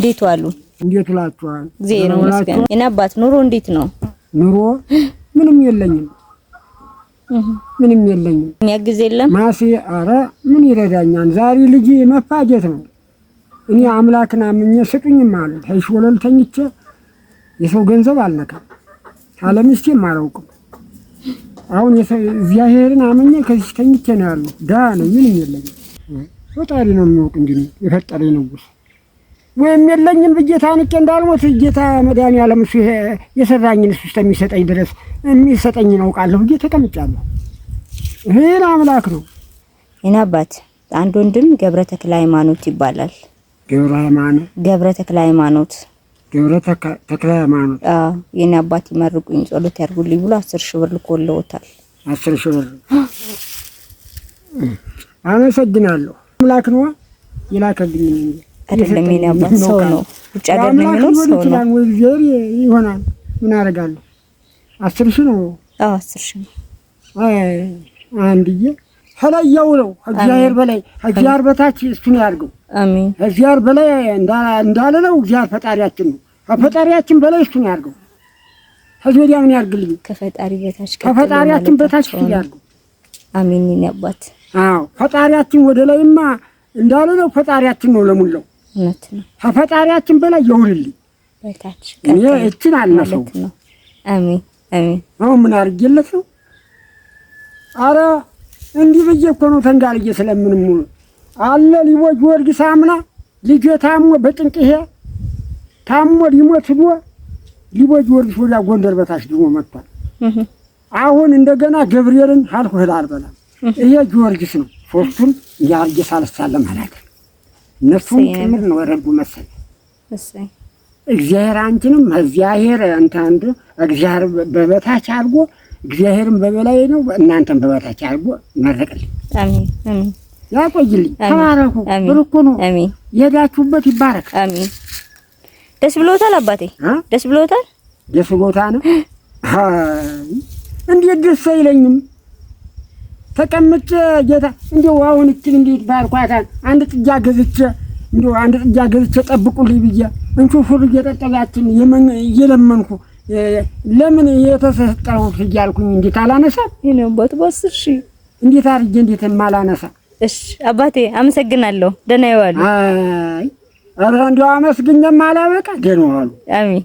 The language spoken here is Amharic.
እንዴት ዋሉ? እንዴት ውላችኋል? እግዚአብሔር ይመስገን። የኔ አባት ኑሮ እንዴት ነው? ኑሮ ምንም የለኝም፣ ምንም የለኝም። የሚያግዝ የለም። ማሴ አረ ምን ይረዳኛል? ዛሬ ልጅ መፋጀት ነው። እኔ አምላክን አምኜ ስጡኝም አሉት። ሽ ወለል ተኝቼ የሰው ገንዘብ አልነካም፣ አለሚስቴም አላውቅም። አሁን እግዚአብሔርን አምኜ ከዚህ ተኝቼ ነው ያለው። ድሀ ነኝ፣ ምንም የለኝም። ፈጣሪ ነው የሚያውቅ እንጂ የፈጠረኝ ንጉስ ወይም የለኝም ብዬ ታንቄ እንዳልሞት ጌታ መድኃኒዓለም እሱ የሰራኝን እሱ እስከሚሰጠኝ ድረስ የሚሰጠኝን አውቃለሁ ብዬ ተቀምጫለሁ። ይህን አምላክ ነው። የኔ አባት አንድ ወንድም ገብረ ተክለ ሃይማኖት ይባላል። ገብረ ሃይማኖት፣ ገብረ ተክለ ሃይማኖት፣ ገብረ ተክለ ሃይማኖት። አዎ፣ የኔ አባት ይመርቁኝ ጸሎት ያርጉልኝ ብሎ 10,000 ብር ልኮልዎታል። 10,000 ብር አመሰግናለሁ። አምላክ ነዋ የላከልኝ እንጂ አይደለም የኔ አባት፣ ሰው ነው። ውጭ ሀገር ነው የሚኖር ሰው ነው። ወይ እግዚአብሔር ይሆናል። ምን አደርጋለሁ? 10,000 ነው። አዎ 10,000 ነው። አይ አንድዬ ከላያው ነው። እግዚአብሔር በላይ እግዚአብሔር በታች እሱን ያድርገው። አሜን። እግዚአብሔር በላይ እንዳለ ነው። እግዚአብሔር ፈጣሪያችን ነው። ከፈጣሪያችን በላይ እሱን ያድርገው። ከዚህ ወዲያ ምን ያድርግልኝ? ከፈጣሪ በታች ከፈጣሪያችን በታች እሱን ያድርገው። አሜን። የኔ አባት አዎ ፈጣሪያችን ወደ ላይማ እንዳለ ነው። ፈጣሪያችን ነው ለሙላው እውነት ነው። ከፈጣሪያችን በላይ ይሁንልኝ። በታች እኔ እችን አልነሰው። አሜን አሜን። አሁን ምን አድርጌለት ነው? አረ እንዲህ ብዬ እኮ ነው ተንጋልዬ ስለምንም አለ ሊቦ ጊዮርጊስ አምና ልጄ ታሞ በጭንቅ ይሄ ታሞ ሊሞት ሂዶ ሊቦ ጊዮርጊስ ወዲያ ጎንደር በታች ድሞ መጥቷል። አሁን እንደገና ገብርኤልን አልኩ እህል አልበላም። ይሄ ጊዮርጊስ ነው። ሶስቱን እንዲህ ሳልሳለም አላውቅም። እነሱም ጭምር ነው ረዱ መሰል። እግዚአብሔር አንቺንም እግዚአብሔር እንተ እግዚአብሔር በበታች አድርጎ እግዚአብሔርን በበላይ ነው፣ እናንተም በበታች አድርጎ መረቅልኝ። አሜን አሜን። ያቆይልኝ። ተባረኩ። ብሩክ ነው። አሜን። የሄዳችሁበት ይባረክ። አሜን። ደስ ብሎታል አባቴ? ደስ ብሎታል። ደስ ብሎታ ነው። እንዴት ደስ አይለኝም? ተቀምጬ ጌታ እንደው አሁን እችን እንዴት ባርኳታል። አንድ ጥጃ ገዝቼ እንደው አንድ ጥጃ ገዝቼ ጠብቁልኝ ብዬ እንሹፉር እየጠጠጋችን እየለመንኩ ለምን የተሰጠሁት እያልኩኝ እንዴት አላነሳም? የኔ አባት በ10,000 እንዴት አድርጌ እንዴት የማላነሳ? እሺ አባቴ አመሰግናለሁ። ደህና ይዋሉ። አይ ኧረ እንደው አመስግኜም አላበቃ። ደህና ዋሉ። አሜን።